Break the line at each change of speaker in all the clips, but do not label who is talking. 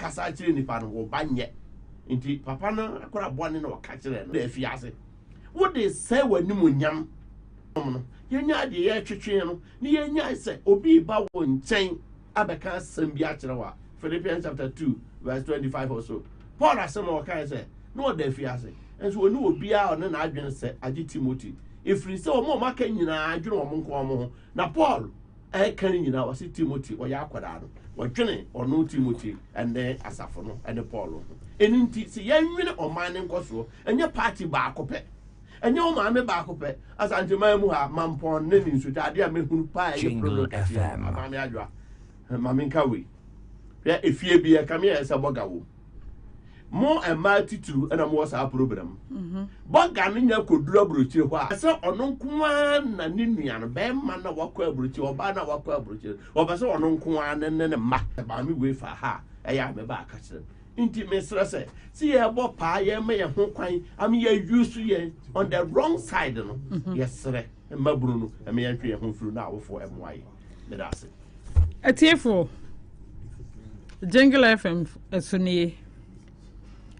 kasa akyerɛ nipa no, wo ba nyɛ. Nti papa no akora bɔne na ɔka kyerɛ no da afiase. Wode sɛe w'animuonyam no, yɛnya deɛ yɛtwetwe no, ne yɛnya sɛ obi ba wo nkyɛn abɛka asɛm bi akyerɛ wo a, Philippians chapter 2 verse 25 or so, Paul asɛm a ɔkae sɛ na ɔda afiase nso ɔne obiara a ɔne n'adwene sɛ agye Timothy, ɛfiri sɛ wɔn a wɔaka nyinaa adwene wɔn nko wɔn ho, na Paul ɛka no nyinaa ɔse Timothy ɔyɛ akwadaa no, wɔdwene ɔno Timothy ne asafo no ne Paul ho. Ɛno nti sɛ yɛnwene ɔman no nkɔsoɔ, ɛnyɛ party baako pɛ, ɛnyɛ wo maame baako pɛ. Asanteman mu ha, Mampɔn ne ne nsutwa adeɛ a mɛhunu paa ɛyɛ problem kɛseɛ. Maame Adwoa, maame nka wei, hwɛ efie bi ɛka me yɛ sɛ bɔga wɔ mo mmaa titiriw ɛna mo wɔ saa program. Bɔga no nya kɔduru aburokyire hɔ a, sɛ ɔno nko ara na ne nua no bɛrima na wakɔ aburokyire, ɔbaa na wakɔ aburokyire, ɔpɛ sɛ ɔno nko ara ne ne ne mma. Maame wei fa ha a ɛyɛ a mɛba aka kyerɛ no. Nti mesrɛ sɛ sɛ yɛbɔ paa yɛma yɛn ho kwan ama yɛuse yɛn on the wrong side no, yɛsrɛ mmabunu no ɛma yɛntwe yɛn ho mfiri na awofoɔ ɛmmoa yɛn. Meda ase.
Atiefoɔ, Jingle FM so nie.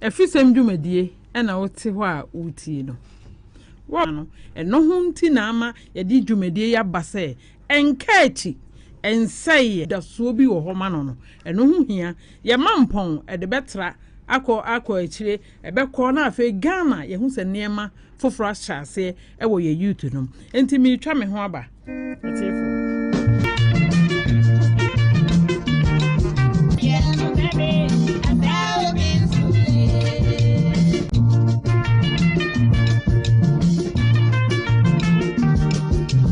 Afisɛm dwumadie na wote hɔ a woretie no. Wɔ no, ɛno ho nti na ama yɛde dwumadie yi aba sɛ ɛnka akyi, ɛnsɛeɛ. Dasoɔ bi wɔ hɔ ma no no, ɛno ho hia. Yɛma mpɔn, ɛde bɛtra akɔ akɔ akyire, ɛbɛkɔ na afei Ghana yɛhu sɛ nneɛma foforɔ ahyɛ aseɛ wɔ yɛn youth no mu. Nti meretwa me ho aba. Atiefoɔ.